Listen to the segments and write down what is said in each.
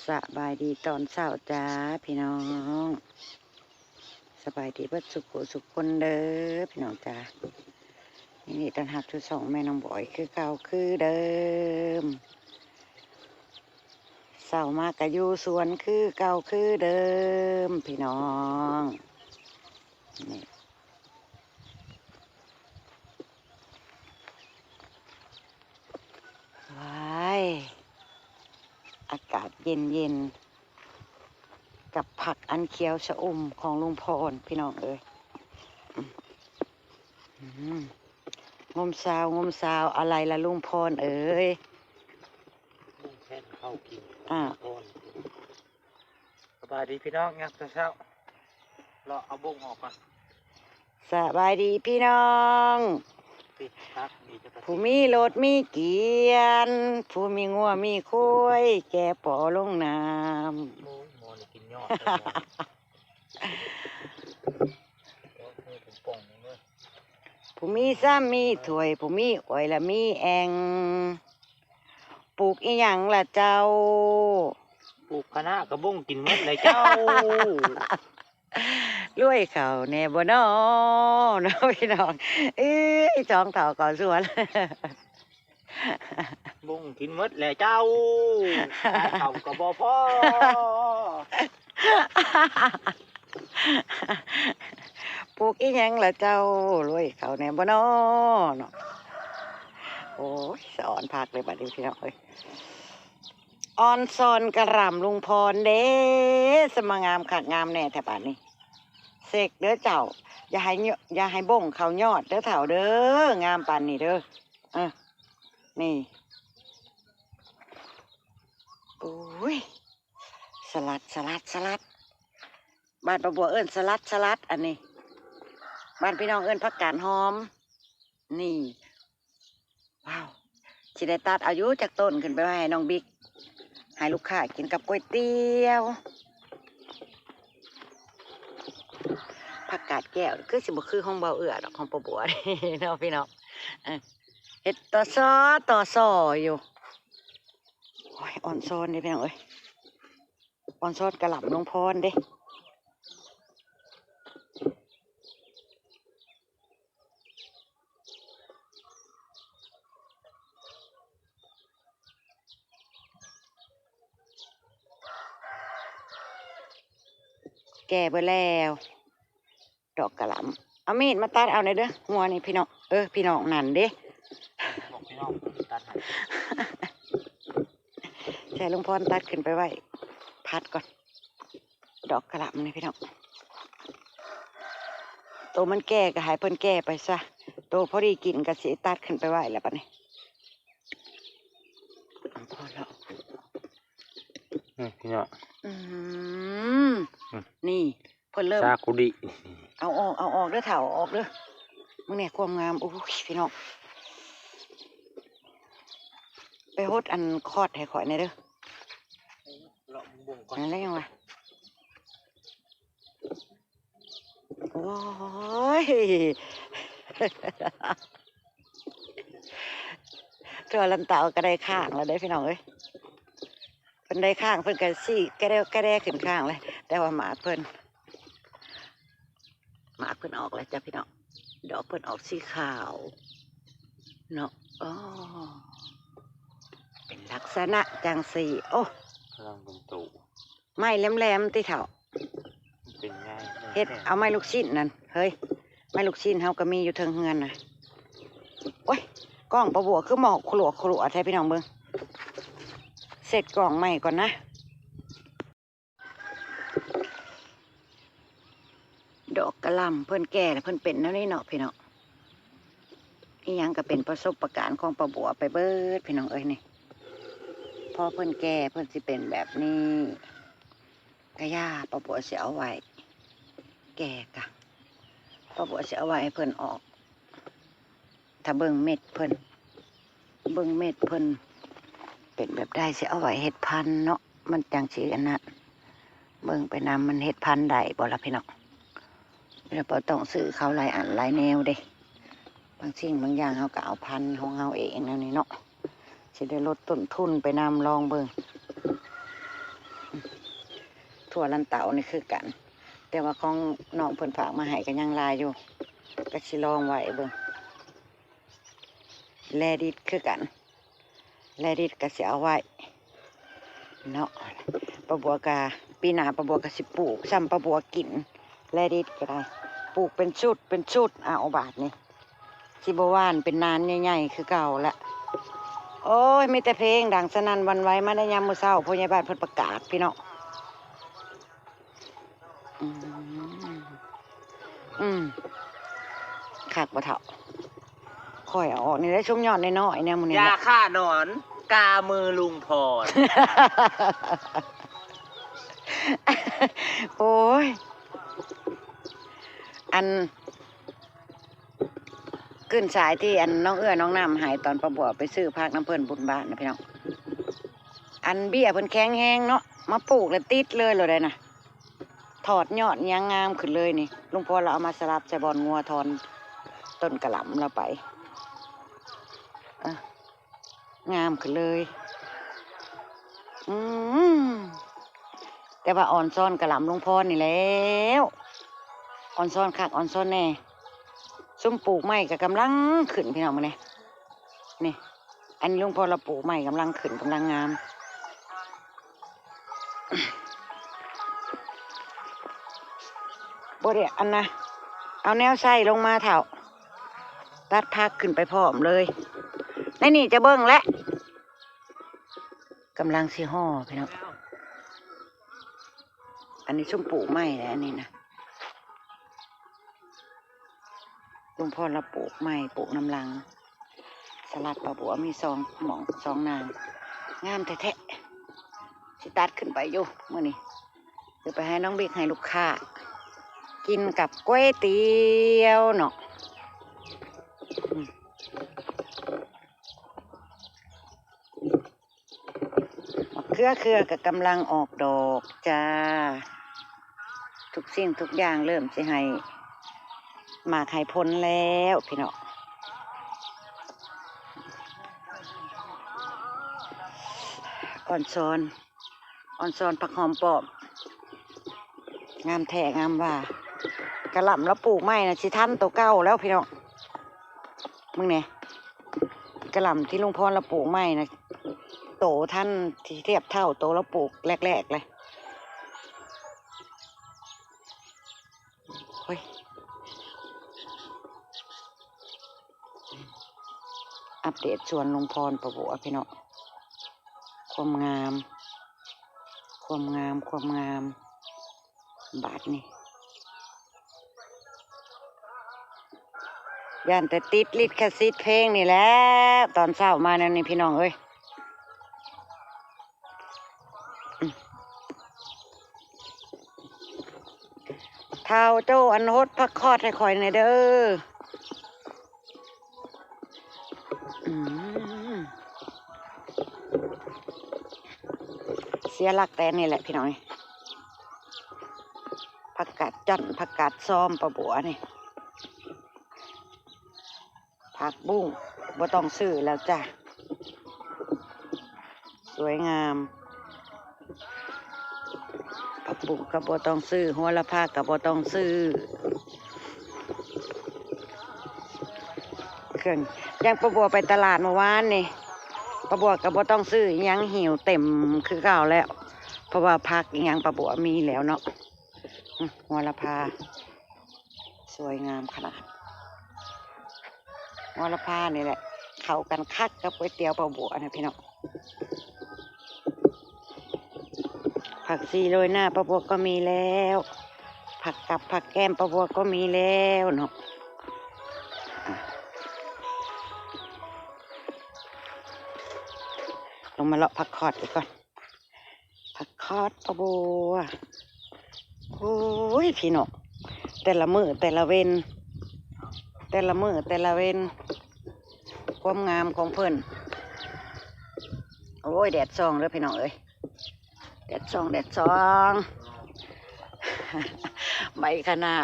ສະບາຍດີຕອນເຊົ້າຈ້າພີ່ນ້ອງ ສະບາຍດີເບິດສຸຂູສຸຄົນເດີພີ່ນ້ອງຈ້າ. ຍິນດີຕ້ອນຮັບສູ່ຊ່ອງແມ່ນ້ອງບອຍຄືເກົ່າຄືເດີມ. ເຊົ້າມາກະຢູ່ສວນຄືເກົ່າຄືເດີມພີ່ນ້ອງ. ນີ້ ວ້າຍ ອາກາດເຢັນໆ ກັບຜັກອັນຂຽວຊະອຸ່ມຂອງລຸງພອນ ພີ່ນ້ອງເອີຍ. ອືມ ງົມຊາວ ງົມຊາວ ອາໄລລະລຸງພອນເອີຍ. ແທນເຂົ້າກິນ ອາ ສະບາຍດີພີ່ນ້ອງ ຍາມເຊົ້າໆ ເລາະເອົາບົ້ງອອກກ່ອນ. ສະບາຍດີພີ່ນ້ອງ ຜູ້ມີລົດມີກຽນ ຜູ້ມີງົວມີຄວາຍ ແກ່ປໍລົງນ້ຳ. ໂອ້ຍ ໝໍນີ້ກິນຍອດເດີ ໝໍນີ້ ໂອ້ຍ ມີປຸງປ່ອງເດີ. ຜູ້ມີຊາມມີຖ້ວຍ ຜູ້ມີອວຍລະມີແອ່ງ. ປູກອີ່ຫຍັງລະເຈົ້າ? ປູກຄະນະກະບົ້ງກິນໝົດແຫຼະເຈົ້າ. ລວຍເຂົ້າແດ່ບໍ່ນໍ ເນາະພີ່ນ້ອງເອີຍ. ສອງເຖົ້າເຂົ້າສວນ ບົ້ງກິນໝົດແຫຼະເຈົ້າ ເຂົ້າກະບໍ່ພໍ. ປູກອີ່ຫຍັງລະເຈົ້າ? ລວຍເຂົ້າແດ່ບໍ່ນໍ ເນາະ. ໂອ້ຍ ສະອອນຜັກເລີຍບາດນີ້ພີ່ນ້ອງເອີຍ. ອອນຊອນກະຫຼ່ຳລຸງພອນເດ້ ສະມາງາມຄັກງາມແນ່ແທ້ບາດນີ້. ເຊັກເດີເຈົ້າ ຢ່າໃຫ້ ຢ່າໃຫ້ບົ້ງເຂົ້າຍອດເດີເຖົ້າເດີ ງາມປານນີ້ເດີ. ເອີ ນີ້ ໂອ້ຍ ສະຫຼັດ ສະຫຼັດ ສະຫຼັດ. ບ້ານປ້າບົວເອີ້ນສະຫຼັດ ສະຫຼັດ ອັນນີ້ ບ້ານພີ່ນ້ອງເອີ້ນຜັກກາດຫອມ. ນີ້ ວ້າວ ຊິໄດ້ຕັດເອົາຢູ່ຈັກຕົ້ນຂຶ້ນໄປໄວ້ໃຫ້ນ້ອງບິກ ໃຫ້ລູກຄ້າກິນກັບກ໋ວຍຕຽວ. ຜັກກາດແກ້ວຄືຊິບໍ່ຄືຂອງເບົາເອື້ອດອກ ຂອງປ້າບົວເນາະພີ່ນ້ອງ. ເອີ ເຮັດຕໍ່ຊໍຕໍ່ຊໍຢູ່. ໂອ້ຍ ອອນຊອນເດ້ພີ່ນ້ອງເອີຍ ອອນຊອນກະຫຼ່ຳລຸງພອນເດ້. ແກ່ເບິດແລ້ວ ດອກກະຫຼ່ຳ. ເອົາມີດມາຕັດເອົາແດ່ເດີ ຫົວນີ້ພີ່ນ້ອງ ເອີ ພີ່ນ້ອງນັ້ນເດ້ ບອກພີ່ນ້ອງຕັດໃຫ້. ໃສ່ລຸງພອນຕັດຂຶ້ນໄປໄວ້ພັດກ່ອນ. ດອກກະຫຼ່ຳນີ້ພີ່ນ້ອງ ໂຕມັນແກ່ກະໃຫ້ເພິ່ນແກ່ໄປຊະ ໂຕພໍດີກິນກະຊິຕັດຂຶ້ນໄປໄວ້ແລ້ວບາດນີ້. ພໍແລ້ວ ນີ້ພີ່ນ້ອງ ອືມ ອືມ ນີ້ ເພິ່ນເລີ່ມ ຊາກຸດິ ເອົາອອກ ເອົາອອກເດີເຖົ້າ ເອົາອອກເດີ. ມຶງແນ່ຄວາມງາມ ໂອ້ຍ ພີ່ນ້ອງ ໄປຫົດອັນຄອດໃຫ້ຂ້ອຍແດ່ເດີ. ເລາະເບິ່ງກ່ອນ ອັນນັ້ນຍັງວະ ໂອ້ຍ ທົ່ວລັນເຕົາກະໄດ້ຂ້າງແລ້ວເດ້ພີ່ນ້ອງເອີຍ. ເພິ່ນໄດ້ຂ້າງ ເພິ່ນກະຊິກະແດກະແດຂຶ້ນຂ້າງເລີຍ ແຕ່ວ່າໝາກເພິ່ນ ໝາກເພິ່ນອອກແລ້ວຈ້າພີ່ນ້ອງ ດອກເພິ່ນອອກສີຂາວເນາະ. ອໍ ເປັນລັກສະນະຈັ່ງຊີ້. ໂອ້ ກຳລັງເປັນໂຕ ໄມ້ແຫຼມໆຕິເຖົ້າ ເປັນໄມ້ ເຮັດເອົາໄມ້ລູກຊີ້ນນັ້ນ ເຮີ້ຍ ໄມ້ລູກຊີ້ນເຮົາກະມີຢູ່ເທິງເຮືອນນະ. ໂອ້ຍ ກ້ອງປ້າບົວຄືໝອກຂະຫຼວກຂະຫຼວກແທ້ພີ່ນ້ອງເບິ່ງ ເຊັດກ້ອງໃໝ່ກ່ອນນະ. ດອກກະຫຼ່ຳເພິ່ນແກ່ແລ້ວເພິ່ນເປັນແນວນີ້ເນາະພີ່ນ້ອງ. ອີ່ຫຍັງກະເປັນປະສົບປະການຂອງປ້າບົວໄປເບິດພີ່ນ້ອງເອີຍນີ້. ພໍເພິ່ນແກ່ເພິ່ນຊິເປັນແບບນີ້ ກະຢ່າ ປ້າບົວຊິເອົາໄວ້ ແກ່ກະ ປ້າບົວຊິເອົາໄວ້ໃຫ້ເພິ່ນອອກ. ຖ້າເບິ່ງເມັດເພິ່ນ ເບິ່ງເມັດເພິ່ນເປັນແບບໃດ ຊິເອົາໄວ້ເຮັດພັນເນາະ ມັນຈັ່ງຊິອັນນັ້ນ. ເບິ່ງໄປນຳ ມັນເຮັດພັນໄດ້ບໍ່ລະພີ່ນ້ອງ. ແລ້ວບໍ່ຕ້ອງຊື້ເຂົ້າຫຼາຍອັນຫຼາຍແນວເດ້ ບາງສິ່ງບາງຢ່າງເຮົາກະເອົາພັນຂອງເຮົາເອງແນວນີ້ເນາະ ຊິໄດ້ລົດຕົ້ນທຶນໄປນຳ. ລອງເບິ່ງ ຖົ່ວລັນເຕົານີ້ຄືກັນ, ແຕ່ວ່າຂອງນ້ອງເພິ່ນຝາກມາໃຫ້ກໍຍັງຫຼາຍຢູ່, ກໍຊິລອງໄວ້ເບິ່ງ. ແລດິດຄືກັນ, ແລດິດກໍຊິເອົາໄວ້ເນາະ. ປາບົວກໍ ປີໜ້າປາບົວກໍຊິປູກຊ້ຳປາບົວກິນ, ແລດິດກໍໄດ້ ປູກເປັນຊຸດເປັນຊຸດ. ເອົາ ບາດນີ້ຊິບໍ່ຫວ່ານເປັນນານໃຫຍ່ໆຄືເກົ່າລະ. ໂອ້ຍ ມີແຕ່ເພງດັງສະໜັ່ນຫວັ່ນໄຫວມາໃນຍາມມື້ເຊົ້າ, ຜູ້ໃຫຍ່ບ້ານເພິ່ນປະກາດ ພີ່ນ້ອງ. ອືມ ອືມ ຄັກບໍ່ເຖົ້າ? ຂ້ອຍເອົາອອກນີ້ໄດ້ ຊຸມຍອດນ້ອຍໆແນວມື້ນີ້ ຢ່າຂ້າໜອນ ກາມືລຸງພອນ. ໂອ້ຍ ອັນ ຄືນສາຍທີ່ອັນນ້ອງເອື້ອນ້ອງນ້ຳໃຫ້ຕອນປາບົວໄປຊື້ຜັກນຳເພິ່ນບຸນບ້ານນະ ພີ່ນ້ອງ. ອັນເບ້ຍເພິ່ນແຂງແຮງເນາະ, ມາປູກແລ້ວຕິດເລີຍໂລດໄດ໋ນະ, ຖອດຍອດຫຍັງງາມຂຶ້ນເລີຍນີ້. ລຸງພອນລາວເອົາມາສະຫຼັບໃສ່ບ່ອນງົວຖອນຕົ້ນກະຫຼ່ຳລາວໄປ. ເອີ ງາມຂຶ້ນເລີຍ. ອືມ ແຕ່ວ່າອ່ອນຊອນກະຫຼ່ຳລຸງພອນນີ້ແລ້ວ, ອ່ອນຊອນຄັກອ່ອນຊອນແນ່. ຊຸມປູກໃໝ່ກໍກຳລັງຂຶ້ນ ພີ່ນ້ອງ ມື້ນີ້. ນີ້ ອັນລຸງພອນລາວປູກໃໝ່ກຳລັງຂຶ້ນ ກຳລັງງາມ. ບໍ່ໄດ້ອັນນະ ເອົາແນວໃສ່ລົງມາເຖົ້າ, ຕັດຜັກຂຶ້ນໄປພ້ອມເລີຍ. ໃນນີ້ຈະເບິ່ງແຫຼະ ກຳລັງຊິຫໍ່ ພີ່ນ້ອງ. ອັນນີ້ຊຸມປູກໃໝ່ແຫຼະ ອັນນີ້ນະ. ລຸງພອນລາວປູກໃໝ່ ປູກນຳຫຼັງ. ສະຫຼັດປາບົວມີສອງໝ່ອງສອງນາງ ງາມແທ້ໆ. ຊິຕັດຂຶ້ນໄປຢູ່ມື້ນີ້ ຊິໄປໃຫ້ນ້ອງບິກ ໃຫ້ລູກຄ້າ ກິນກັບກ໋ວຍຕຽວເນາະ. ອືມ ມະເຂືອເຄືອກໍກຳລັງອອກດອກຈ້າ. ທຸກສິ່ງທຸກຢ່າງເລີ່ມຊິໃຫ້ໝາກໃຫ້ຜົນແລ້ວ ພີ່ນ້ອງ. ອ່ອນຊອນ ອ່ອນຊອນຜັກຫອມປ້ອມ ງາມແທ້ງາມວ່າ. ກະຫຼ່ຳລາວປູກໃໝ່ນະ ຊິທັນໂຕເກົ່າແລ້ວ ພີ່ນ້ອງ. ເບິ່ງແດ່ ກະຫຼ່ຳທີ່ລຸງພອນລາວປູກໃໝ່ນະ ໂຕທັນທີ່ທຽບເທົ່າໂຕລາວປູກແລກໆເລີຍ. ໂອ້ຍ ອັບເດດສວນລຸງພອນປາບົວ ພີ່ນ້ອງ. ຄວາມງາມ ຄວາມງາມ ຄວາມງາມ. ບາດນີ້ ຢ້ານແຕ່ຕິດລິຂະສິດເພງນີ້ແຫຼະ ຕອນເຊົ້າມາແນວນີ້ ພີ່ນ້ອງເອີຍ. ອືມ ທ້າວໂຈ້ ອັນຫົດຜັກຄອດໃຫ້ຂ້ອຍແດ່ເດີ. ອືມ ເສຍຫຼັກແຕ່ອັນນີ້ແຫຼະ ພີ່ນ້ອງເອີຍ. ຜັກກາດຈ້ອນ ຜັກກາດຊອມປາບົວນີ້. ຜັກບຸ້ງບໍ່ຕ້ອງຊື້ແລ້ວຈ້າ ສວຍງາມ. ຜັກບຸ້ງກໍບໍ່ຕ້ອງຊື້ ຫົວລະພາກໍບໍ່ຕ້ອງຊື້. ເຄື່ອງ ຢ່າງປາບົວໄປຕະຫຼາດມື້ວານນີ້ ປາບົວກໍບໍ່ຕ້ອງຊື້ອີ່ຫຍັງ ຫິ້ວເຕັມຄືເກົ່າແລ້ວ ເພາະວ່າຜັກອີ່ຫຍັງປາບົວມີແລ້ວເນາະ. ອືມ ຫົວລະພາ ສວຍງາມຂະໜາດ. ຫົວລະພານີ້ແຫຼະ ເຂົ້າກັນຄັກກັບກ໋ວຍຕຽວປາບົວນະ ພີ່ນ້ອງ. ຜັກຊີໂລຍໜ້າປາບົວກໍມີແລ້ວ ຜັກກັບຜັກແກ້ມປາບົວກໍມີແລ້ວເນາະ. ອາ ລົງມາເລາະຜັກຄອດອີກກ່ອນ. ຜັກຄອດປາບົວ ໂອ້ຍ ພີ່ນ້ອງ ແຕ່ລະມື້ແຕ່ລະເວັນ ແຕ່ລະມື້ແຕ່ລະເວັນ ຄວາມງາມຂອງເພິ່ນ. ໂອ້ຍ ແດດສ່ອງເດີພີ່ນ້ອງເອີຍ ແດດສ່ອງ ແດດສ່ອງ. ໃບຄະນ້າ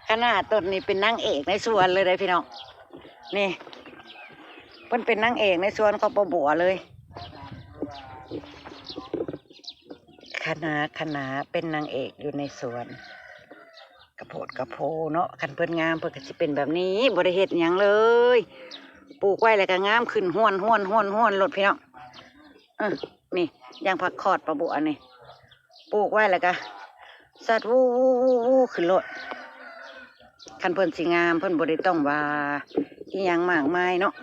ຄະນ້າຕົ້ນນີ້ເປັນນາງເອກໃນສວນເລີຍເດ້ພີ່ນ້ອງ. ນີ້ ເພິ່ນເປັນນາງເອກໃນສວນຂອງປາບົວເລີຍ. ຄະນາຄະນາເປັນນາງເອກຢູ່ໃນສວນ ກະໂພດກະໂພເນາະ. ຄັນເພິ່ນງາມເພິ່ນກະຊິເປັນແບບນີ້ ບໍ່ໄດ້ເຮັດຫຍັງເລີຍ ປູກໄວ້ແລ້ວກະງາມຂຶ້ນຮວນໆໆໂລດພີ່ນ້ອງ. ເອີ ນີ້ ຢ່າງຜັກຄອດປາບົວນີ້ ປູກໄວ້ແລ້ວກະສັດວູໆໆຂຶ້ນໂລດ. ຄັນເພິ່ນຊິງາມເພິ່ນບໍ່ໄດ້ຕ້ອງວ່າອີ່ຫຍັງມາກມາຍເນາະ.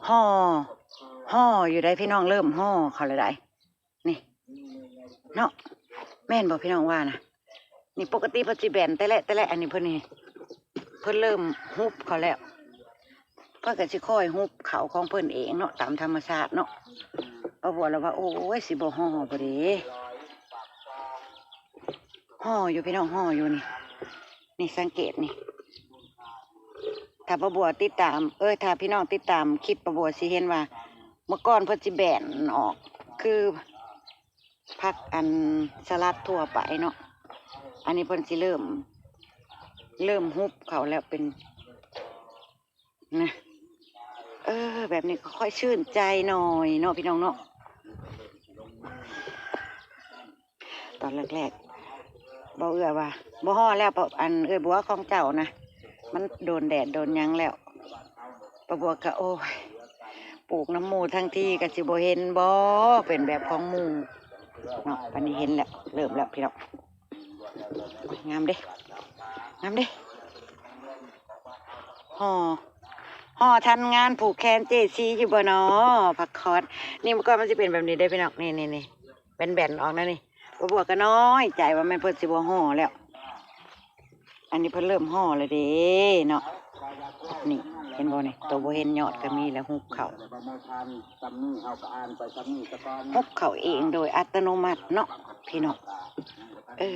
ຫໍ່ ຫໍ່ຢູ່ໃດ໋ພີ່ນ້ອງ ເລີ່ມຫໍ່ເຂົ້າແລ້ວໃດ໋ ນີ້ເນາະ ແມ່ນບໍ່ພີ່ນ້ອງວ່ານະ? ນີ້ປົກກະຕິເພິ່ນຊິແບນແຕ່ແລະແຕ່ແລະ ອັນນີ້ເພິ່ນນີ້ ເພິ່ນເລີ່ມຮຸບເຂົ້າແລ້ວ ເພິ່ນກະຊິຄ່ອຍຮຸບເຂົ້າຂອງເພິ່ນເອງເນາະ ຕາມທຳມະຊາດເນາະ. ປາບົວລະວ່າ ໂອ້ຍ ຊິບໍ່ຫໍ່ບໍ່ເດ ຫໍ່ຢູ່ພີ່ນ້ອງ ຫໍ່ຢູ່ນີ້ ນີ້ສັງເກດນີ້ ຖ້າປາບົວຕິດຕາມ ເອີ ຖ້າພີ່ນ້ອງຕິດຕາມຄລິບປາບົວຊິເຫັນວ່າ ເມື່ອກ່ອນເພິ່ນຊິແບນອອກຄືຜັກອັນສະຫຼັດທົ່ວໄປເນາະ ອັນນີ້ເພິ່ນຊິເລີ່ມ ເລີ່ມຮຸບເຂົ້າແລ້ວເປັນນະ. ເອີ ແບບນີ້ກະຄ່ອຍຊື່ນໃຈໜ້ອຍເນາະພີ່ນ້ອງເນາະ. ຕອນແລກໆ ເວົ້າເອື້ອຍວ່າ ບໍ່ຮອດແລ້ວ ອັນເອື້ອຍບົວຂອງເຈົ້ານະ ມັນໂດນແດດໂດນຫຍັງແລ້ວ. ປາບົວກະ ໂອ້ຍ ປູກນຳໝູ່ທັງທີກະຊິບໍ່ເຫັນບໍ່ ເປັນແບບຂອງໝູ່ເນາະ. ບາດນີ້ເຫັນແລ້ວ ເລີ່ມແລ້ວພີ່ນ້ອງ. ງາມເດ້ ງາມເດ້ ຫໍ່ ຫໍ່ທັນງານຜູກແຂນເຈຊີຢູ່ບໍ່ນໍ ຜັກຄອດ. ນີ້ເມື່ອກ່ອນມັນຊິເປັນແບບນີ້ເດ້ພີ່ນ້ອງ ນີ້ໆໆ ແບນໆອອກແນວນີ້. ປາບົວກະນ້ອຍໃຈວ່າແມ່ນເພິ່ນຊິບໍ່ຫໍ່ແລ້ວ ອັນນີ້ເພິ່ນເລີ່ມຫໍ່ແລ້ວເດ້ເນາະ. ນີ້ເຫັນບໍ່ນີ້ ໂຕບໍ່ເຫັນຍອດກະມີແລ້ວ ຮຸບເຂົ້າ ຮຸບເຂົ້າເອງໂດຍອັດຕະໂນມັດເນາະພີ່ນ້ອງ. ເອີ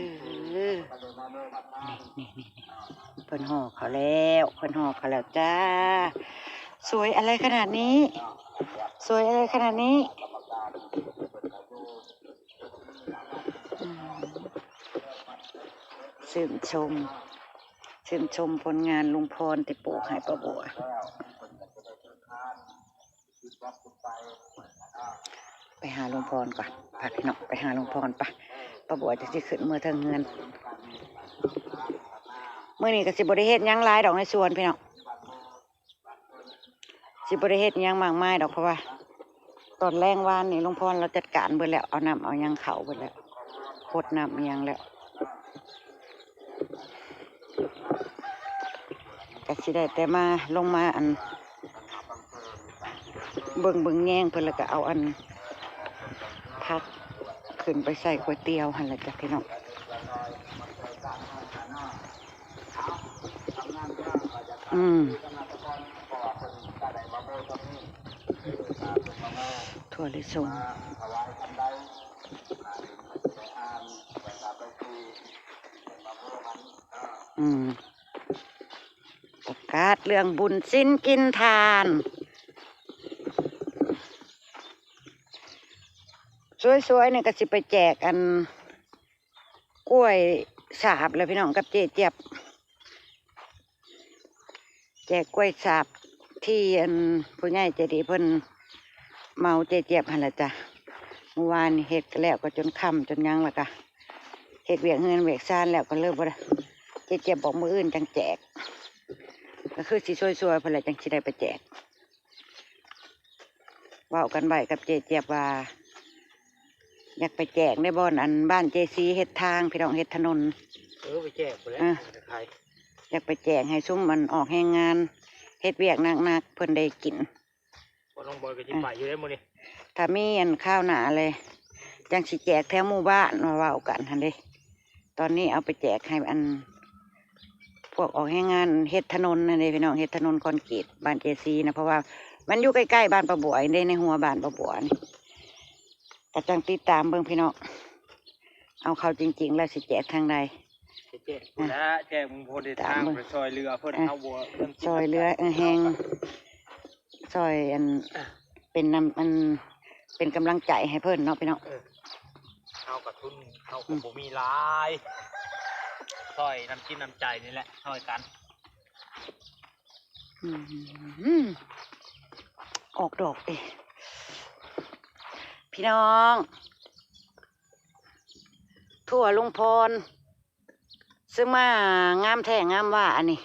ນີ້ໆໆ ເພິ່ນຫໍ່ເຂົ້າແລ້ວ ເພິ່ນຫໍ່ເຂົ້າແລ້ວຈ້າ. ສວຍອະໄລຂະໜາດນີ້ ສວຍອະໄລຂະໜາດນີ້. ອືມ ຊື່ນຊົມ ຊື່ນຊົມຜົນງານລຸງພອນທີ່ປູກໃຫ້ປາບົວ. ໄປຫາລຸງພອນກ່ອນ ພາພີ່ນ້ອງໄປຫາລຸງພອນປະ ປາບົວຈັ່ງຊິຂຶ້ນເມືອເທິງເຮືອນ. ມື້ນີ້ກະຊິບໍ່ໄດ້ເຮັດຫຍັງຫຼາຍດອກໃນສວນພີ່ນ້ອງ ຊິບໍ່ໄດ້ເຮັດຫຍັງມາກມາຍດອກ ເພາະວ່າຕອນແລງວານນີ້ລຸງພອນລາວຈັດການເບິດແລ້ວ ເອົານ້ຳເອົາຫຍັງເຂົ້າເບິດແລ້ວ ຫົດນ້ຳອີ່ຫຍັງແລ້ວ ກະຊິໄດ້ແຕ່ມາ ລົງມາອັນ ເບິ່ງ ເບິ່ງແຍງເພິ່ນ ແລ້ວກະເອົາອັນຜັກຂຶ້ນໄປໃສ່ກ໋ວຍຕຽວຫັ້ນແຫຼະຈ້ະພີ່ນ້ອງ. ອືມ ຖົ່ວລິສົງ ອືມ ປະກາດເລື່ອງບຸນສິນກິນທານ ສວຍໆນີ້ກະຊິໄປແຈກອັນ ກ້ວຍສາບແຫຼະພີ່ນ້ອງ ກັບເຈຈຽບ ແຈກກ້ວຍສາບທີ່ອັນ ຜູ້ໃຫຍ່ໃຈດີເພິ່ນເໝົາເຈຈຽບຫັ້ນແຫຼະຈ້ະ. ມື້ວານນີ້ເຮັດກະແລ້ວ ກະຈົນຄ່ຳຈົນຫຍັງ ແລ້ວກະເຮັດວຽກເຮືອນວຽກຊານແລ້ວ ກະເລີຍບໍ່ໄດ້ ເຈຈຽບບອກມື້ອື່ນຈັ່ງແຈກ ກະຄືຊິຊ່ວຍໆເພິ່ນແຫຼະ ຈັ່ງຊິໄດ້ໄປແຈກ. ເວົ້າກັນໄວ້ກັບເຈຈຽບວ່າ ຢາກໄປແຈກໃນບ່ອນອັນບ້ານເຈຊີເຮັດທາງພີ່ນ້ອງ ເຮັດຖະໜົນ ເອີ ໄປແຈກພຸ້ນແຫຼະ ເອີ ຢາກໄປແຈກໃຫ້ຊຸມອັນອອກແຮງງານ ເຮັດວຽກໜັກໆ ເພິ່ນໄດ້ກິນ. ພໍ່ນ້ອງບອຍກະຊິໄປຢູ່ເດ້ມື້ນີ້ ຖ້າມີອັນຄາວໜ້າແລະ ຈັ່ງຊິແຈກແຖວໝູ່ບ້ານ ວ່າເວົ້າກັນຫັ້ນເດ້. ຕອນນີ້ເອົາໄປແຈກໃຫ້ອັນ ພວກອອກແຮງງານເຮັດຖະໜົນຫັ້ນເດ້ພີ່ນ້ອງ ເຮັດຖະໜົນຄອນກຣີດບ້ານເຈຊີນະ ເພາະວ່າມັນຢູ່ໃກ້ໆບ້ານປາບົວເດ້ ໃນຫົວບ້ານປາບົວນີ້. ກະຈັ່ງຕິດຕາມເບິ່ງພີ່ນ້ອງ ເອົາເຂົ້າຈິງໆແລ້ວຊິແຈກທາງໃດ ຊິແຈກພຸ້ນແຫຼະ ແຈກໝູ່ເຮັດທາງ ໄປຊ່ອຍເຫຼືອເພິ່ນ ເຮົາບໍ່ ຊ່ອຍເຫຼືອ ເອີ ແຮງ ຊ່ອຍອັນ ເປັນນຳ ອັນ ເປັນກຳລັງໃຈໃຫ້ເພິ່ນເນາະພີ່ນ້ອງ. ເອີ ເຮົາກະທຶນ ເຮົາກະບໍ່ມີຫຼາຍ ຊ່ອຍນຳຈິດນຳໃຈນີ້ແຫຼະ ຊ່ອຍກັນ. ອືມ ອອກດອກເດ ໄປ ພີ່ນ້ອງ ທົ່ວລຸງພອນ ເຊິ່ງມາງາມແທ້ງາມວ່າອັນນີ້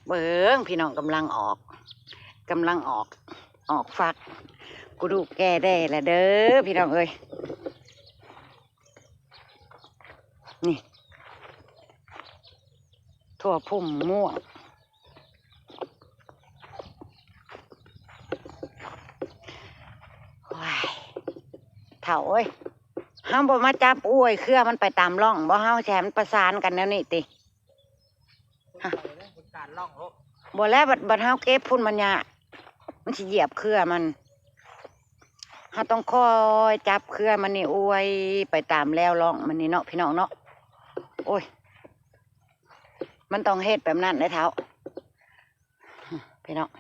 ເບິ່ງພີ່ນ້ອງ ກຳລັງອອກ ກຳລັງອອກ ອອກຝັກ ກູດູແກ່ແດ່ລະເດີພີ່ນ້ອງເອີຍ. ນີ້ ຖົ່ວພຸ່ມມ່ວງ ໂອ້ຍ ເຖົ້າເອີຍ ເຮົາບໍ່ມາຈັບອວຍເຄືອມັນໄປຕາມຮ່ອງບໍ່ ເຮົາຊິໃຫ້ມັນປະສານກັນແນວນີ້ຕິ? ບໍ່ແລ້ວ ບັດ ບັດເຮົາເກັບພຸ້ນມັນຍາກ ມັນຊິຢຽບເຄືອມັນ ເຮົາຕ້ອງຄອຍຈັບເຄືອມັນນີ້ ອວຍໄປຕາມແລວຮ່ອງມັນນີ້ເນາະ ພີ່ນ້ອງເນາະ. ໂອ້ຍ ມັນຕ້ອງເຮັດແບບນັ້ນເດ້ເຖົ້າ ພີ່ນ້ອງ.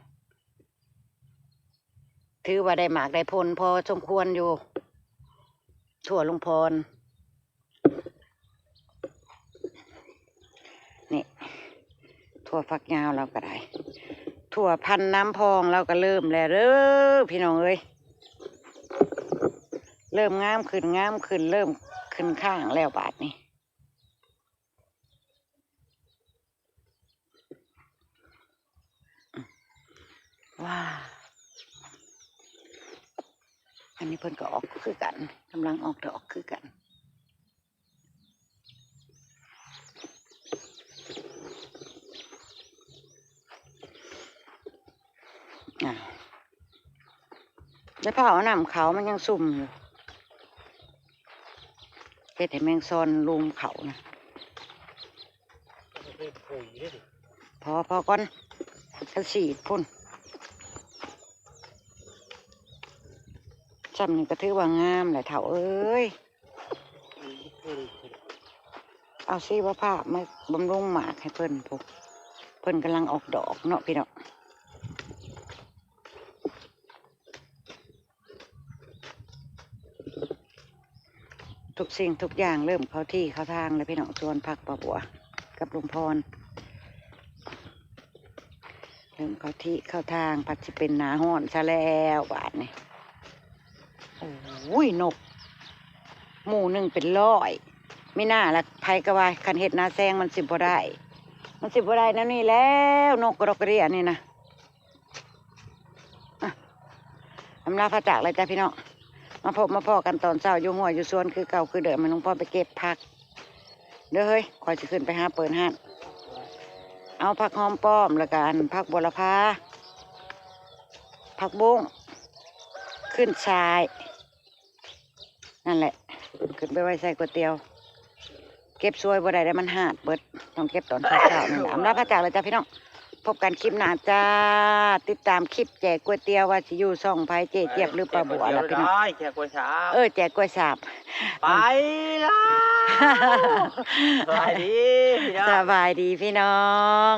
ຖືວ່າໄດ້ໝາກໄດ້ຜົນພໍສົມຄວນຢູ່ ຖົ່ວລຸງພອນ ນີ້ ຖົ່ວຝັກຍາວລາວກໍໄດ້ ຖົ່ວພັນນ້ຳພອງລາວກໍເລີ່ມແລ້ວເດີພີ່ນ້ອງເອີຍ ເລີ່ມງາມຂຶ້ນ ງາມຂຶ້ນ ເລີ່ມຂຶ້ນຄ້າງແລ້ວບາດນີ້. ວ້າ ອັນນີ້ເພິ່ນກໍອອກຄືກັນ ກຳລັງອອກດອກຄືກັນ. ອ້າວ ໄດ້ພາເອົານ້ຳເຂົ້າ ມັນຍັງຊຸ່ມຢູ່ ເຮັດໃຫ້ແມງຊອນລຸມເຂົ້ານະ. ພໍ ພໍກ່ອນ ຄັນສີດພຸ້ນ ຊ່ຳນີ້ກໍຖືວ່າງາມແຫຼະເຖົ້າເອີຍ. ເອົາຊີວະພາບມາບຳລຸງໝາກໃຫ້ເພິ່ນພຸ້ນ ເພິ່ນກຳລັງອອກດອກເນາະພີ່ນ້ອງ. ທຸກສິ່ງທຸກຢ່າງເລີ່ມເຂົ້າທີ່ເຂົ້າທາງແລ້ວພີ່ນ້ອງ ສວນຜັກປ້າບົວກັບລຸງພອນ ເລີ່ມເຂົ້າທີ່ເຂົ້າທາງ ພັດຊິເປັນໜ້າຮ້ອນຊະແລ້ວບາດນີ້. ໂອ້ຍ ນົກໝູ່ໜຶ່ງເປັນຮ້ອຍ ມີໜ້າລະໃຜກໍວ່າຄັນເຮັດນາແຊງມັນຊິບໍ່ໄດ້ ມັນຊິບໍ່ໄດ້ແນວນີ້ແລ້ວ ນົກກະດອກກະເດຍນີ້ນະ. ອ່ະ ອຳລາພາຈາກແລ້ວຈ້າພີ່ນ້ອງ ມາພົບມາພໍ້ກັນຕອນເຊົ້າຢູ່ຮົ້ວຢູ່ສວນຄືເກົ່າຄືເດີມ ໃຫ້ລຸງພອນໄປເກັບຜັກເດີເຮີ້ຍ ຂ້ອຍຊິຂຶ້ນໄປຫາເປີດຮ້ານ ເອົາຜັກຫອມປ້ອມ ແລ້ວກະອັນຜັກບົວລະພາ ຜັກບຸ້ງ ຂຶ້ນຊາຍ ນັ້ນແຫຼະ ຂຶ້ນໄປໄວ້ໃສ່ກ໋ວຍຕຽວ ເກັບສວຍບໍ່ໄດ້ເດ້ ມັນຫາດເບິດ ຕ້ອງເກັບຕອນເຊົ້າໆ ນັ້ນແຫຼະ. ອຳລາພາຈາກແລ້ວຈ້າພີ່ນ້ອງ ພົບກັນຄລິບໜ້າຈ້າ ຕິດຕາມຄລິບແຈກກ໋ວຍຕຽວ ວ່າຊິຢູ່ຊ່ອງໃຜ ເຈ້ຈຽບ ຫຼື ປ້າບົວລະພີ່ນ້ອງ ແຈກກ້ວຍສາບ ເອີ ແຈກກ້ວຍສາບ ໄປລະ ສະບາຍດີພີ່ນ້ອງ ສະບາຍດີພີ່ນ້ອງ.